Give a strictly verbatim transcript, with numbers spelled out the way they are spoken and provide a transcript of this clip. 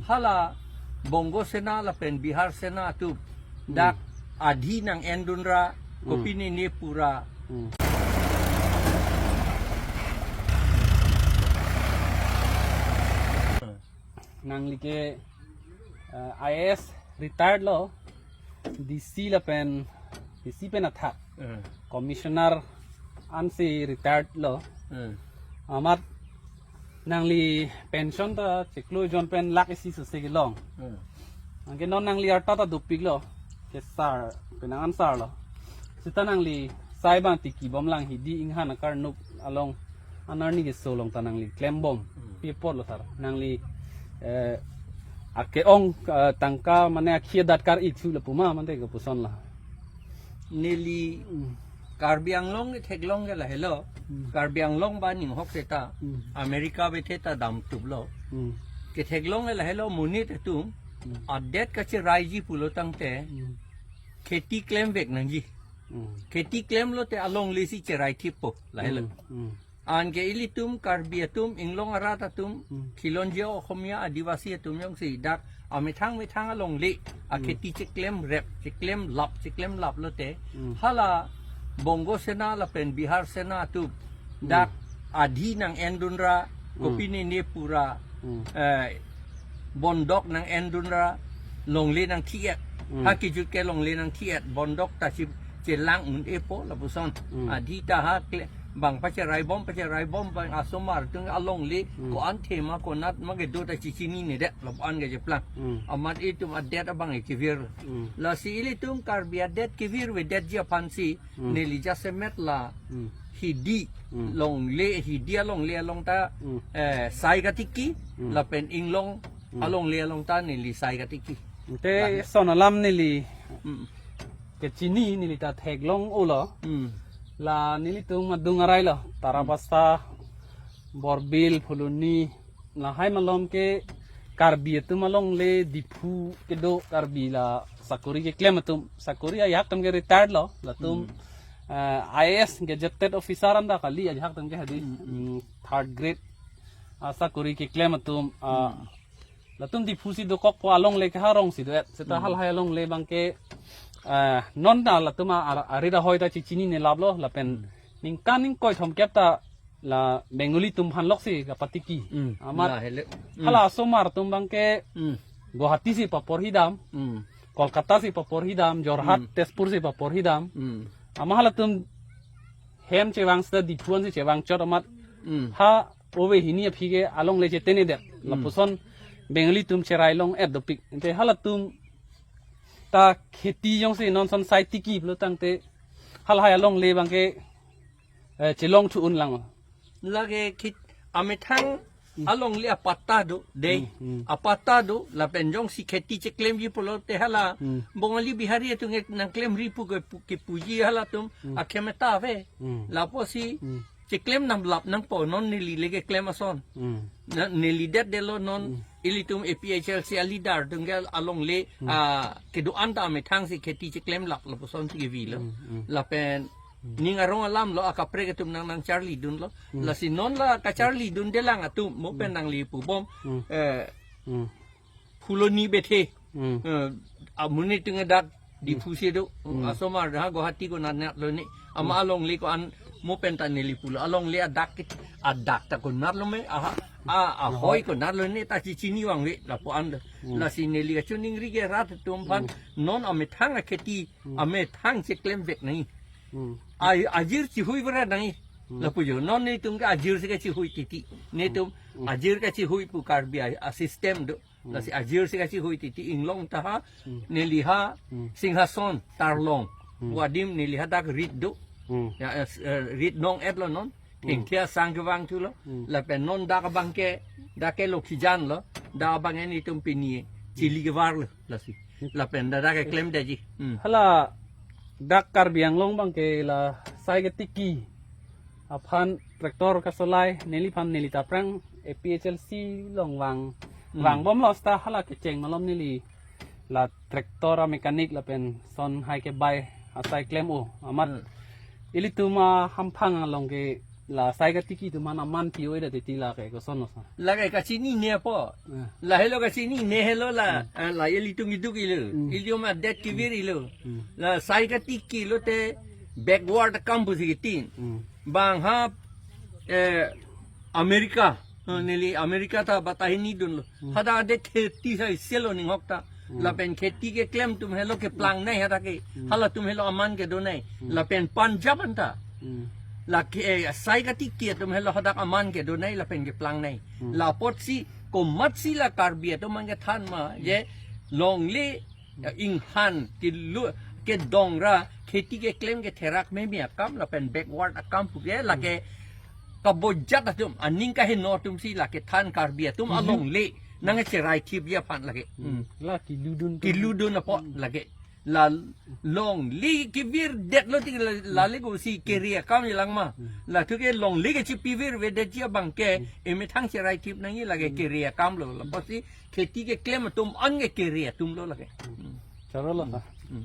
Hala Bongo Sena lapen Bihar Sena atum dak adhi nang-endunra, kopine ne pura. Hmm. Nangli ke, eh, I A S retired lo, D C lapen D C pen athak. Eh. Commissioner ansi retired lo. Eh. Amat nangli pension ta chiklo jon pen lakh isi suse kelong. Eh. Anke non nangli arta ta dopik lo. Kesar, penang ansar lo. Seta nangli sai abang tiki bomlang hidi inghan akarnuk along, anarni keso along ta nangli klembom. Hmm. Pi apot lo sar. Nangli, eh, ake-ong, eh, tangka mane akhia dat kar-ik su lapu ma mante kopuson la. Neli, hmm, Karbi Anglong ketheklong ke lahelo. Hmm. Karbi Anglong ba ninghok seta. Hmm. America bethe ta damtuplo. Hmm. Ketheklong ke lahelo monit atum. Hmm. Adet kacheraiji pulo tangte. Hmm. Kheti klemvek nangji. Hmm. Kheti klemlote alongle si cherai thippo lahelo. Hmm. Hmm. Anke ilitum Karbi atum, inglong arat atum, hmm, khilonjia Oxomiya Adivasi atum jongsi dak amethang methang alongle, hmm, akheti cheklemrep, cheklemlap, cheklemlaplote, hmm, hala Bongo Sena lapen Bihar Sena atum, hmm, dak adhi nang-endunra, hmm, kopine ne pura, hmm, eh, bondok nang-endunra, longle nangthi-et. Hmm. Ha kijut ke longle nangthi-et, bondok ta si chelang un-epo lapuson. Hmm. Adhi ta ha kle-, bang pacheraibom, pacheraibom bang asomar atum alongle, hmm, ko-an thema konat ma kedo ta chichinine det, lapu-an kacheplang. Hmm. Amat itum adet abang ekevir. Hmm. Lasi ilitum Karbi adet kevirvedetji aphansi, hmm, neli jasemet la, hmm, hidi, hmm, longle, hidi alongle along ta, hmm, eh, sai katiki, hmm, lapen inglong, hmm, alongle along ta neli sai katiki. Te lahe. Son alam neli, hmm, kechini neli ta theklong-olo. Hmm. La nelitum adung arai lo. Tarabasa, Borbil, Phuloni, lahai malom ke Karbi atum alongle Diphu kedo Karbi la sakori keklem atum. Sakori ajahak atum ke retired lo. Latum, hmm, eh, I A S gazetted officer anda kali ajahak atum ke hadi, hmm, hmm, third grade. Ah, sakori keklem atum, ah, hmm, latum Diphu si dokokpo alongle ke harong si do-et. Seta, hmm, halahai alongle abang ke, eh, non ta latum a, a, arit ahoi ta chichinine laplo lapen, hmm, ningkan ingkoi thomkep ta la Bengali atum aphan loksi kapatiki. Hmm. Amat lahelo. Hmm. Hala asomar atum abang ke, hmm, Guwahati si paporhidam, hmm, Kolkata si paporhidam, Jorhat, hmm, Tezpur si paporhidam. Hmm. Amat halatum hem chevang seta Diphu ansi chevang chot amat, hmm, ha ove hini aphi ke alongle chetene det. Hmm. Lapuson Bengali atum cherai long-et dopik. Ante halatum ta kheti jongsi non son sai tiki pulo tangte halahai alongle abang ke, eh, chelong thu-un lang. Lake khit amethang, hmm, alongle apatta do, dei. Hmm, hmm. Apatta do, lapen jongsi kheti cheklemji pulote hala, hmm, Bongali Bihari atum ke nangklemri pu ke pu-, kepuji halatum, hmm, akhemeta ave. Hmm. Lapusi, hmm, cheklem namlap nangpo non neli le keklem ason. Hmm. Na, neli detdetlo non, hmm, ilitum A P H L C a-leader atum ke alongle, hmm, ah, kedo-an ta amethang si kheti cheklemlap lapuson si kevilo. Hmm, hmm. Lapen, hmm, ning arong alam lo, akaprek atum nang nangcharlidunlo. Hmm. Lasi non la kacharlidundelang atum, mo pen, hmm, nangli pubom, hmm, eh, hmm, Phuloni bethe. Hmm. Eh, amonit atum dak Diphu si do, hmm, asomar ha Guwahati konat natlo ne. Ama, hmm, alongle ko-an mo pen ta neli pulo. Alongle adak ke, adak ta konatlo me, aha, a, ahoi, ahoi, konatlo ne ta chichini vangve lapu-an do. Hmm. Lasi neli kachiningri ke rat atum aphan, hmm, non amethang akheti, hmm, amethang cheklemvek nangji. Hmm. A, ajir chihui bera nangji. Hmm. Lapu jo, non netum ke ajir si kachihui titi. Netum, hmm, hmm, ajir kachihui pu Karbi a, a-system do. Hmm. Lasi ajir si kachihui titi inglong ta ha, hmm, neli ha, hmm, Singhason, Tarlong. Hmm. Pu adim neli hadak rit do. Hmm. Ya, eh, s-, eh, rit nong-etlo non. Hmm. Thengthia sang kevang thulo. Hmm. Lapen non dak abang ke, dak ke Lokhijan lo. Dak abang ke netum pini chili kevarlo. Lasi. Hmm. Lapen dak dak ke klemdetji. Hmm. Hala dak Karbi Anglong abang ke la sai ketiki aphan tractor kasolai neliphan neli ta aphrang A P H L C along vang, hmm, vangbomlo seta hala kecheng malom neli la tractor a-mechanic lapen son hai kebai asai klem-o amat. Hmm. Ilitum ahamphang along ke La sai katiki atum an aman pi-o-e det titi lake koson lo sa. Lake kachinine po. Eh. Lahelo kachinine helo la, Hmm. eh, la ilitum iduk ilo. Hmm. Ilitum adet kevir ilo. Hmm. La sai katiki lote backward akam pusi kitin. Hmm. Bang ha, eh, America. Hmm. Neli America ta batahini dunlo. Hmm. Hadak adet kheti sai selo ninghok ta. Hmm. Lapen kheti keklem atum helo keplang nei hadak ke. Hmm. Halatum helo aman kedo nei. Hmm. Lapen Punjab anta. Hmm. Lake, eh, sai katiki atum helo hadak aman kedo nei lapen keplang nei. Hmm. La apotsi komatsi la Karbi atum an kethan ma, je longle, eh, inghan kelu kedongra kheti keklem ketherak meme akam lapen backward akam puke lake kabojat atum aning kaheno atumsi lake than Karbi atum Hmm. alongle nangcherai thip aphan lake. Hmm. Hmm. La keludun keludun apot lake. La longle kevir detlo tik la, la le kosi kere akam lang ma. Hmm. Lathu ke longle kechipivir vedet abang ke Hmm. emethang cherai thip nangji lake Hmm. kere akam lo. La apotsi kheti keklem atum an ke kere atum lo lake. Hmm. Charo lo sa. Hmm.